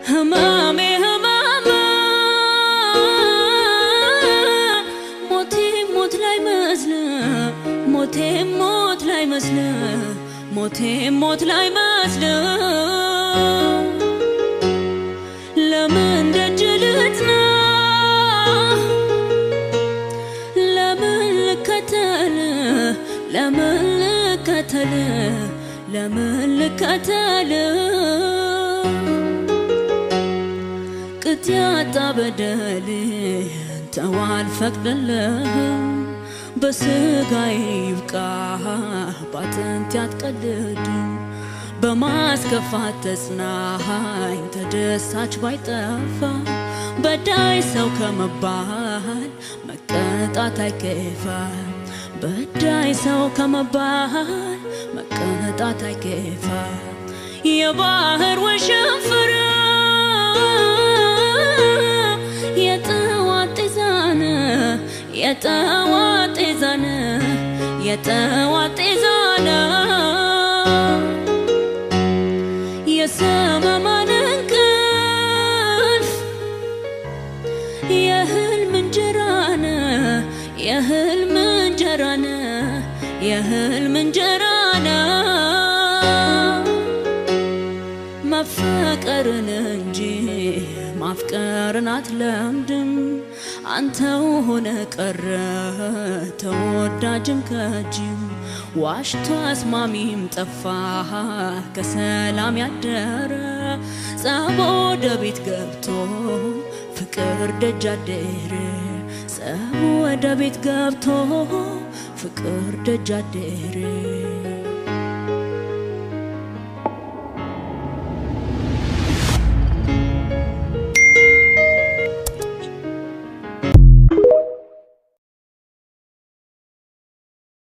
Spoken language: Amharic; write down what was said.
ህመሜ ህመም ሞቴ ሞት ላይ መስል፣ ሞቴ ሞት ላይ መስል፣ ሞቴ ሞት ላይ መስል። ለምን ደጅ ልጥና? ለምን ልከተል? ለምን ልከተል? ለምን ልከተል? ቅጥ ያጣ በደል ተው አልፈቅድልህም። በስጋዬ ይብቃ፣ ባጥንቴ አትቀልድም። በማስከፋት ተጽናኝ ተደሳች ባይጠፋ፣ በዳይ ሰው ከመባል መቀጣት አይከፋ። በዳይ ሰው ከመባል መቀጣት አይከፋ። የባህር ወሸንፍር የጠዋት ጤዛነ፣ የጠዋት ጤዛነ፣ የጠዋት ጤዛነ። የሰመመን እንቅልፍ የህልም እንጀራነ፣ የህልም እንጀራነ፣ የህልም እንጀራነ። መፈቀርን እንጂ ማፍቀርን አትለምድም። አንተው ሆነ ቀረ ተወዳጅም ከጅም፣ ዋሽቶ አስማሚም ጠፋ ከሰላም ያደረ። ጸብ ወደ ቤት ገብቶ ፍቅር ደጅ አደረ። ጸብ ወደ ቤት ገብቶ ፍቅር ደጅ አደረ።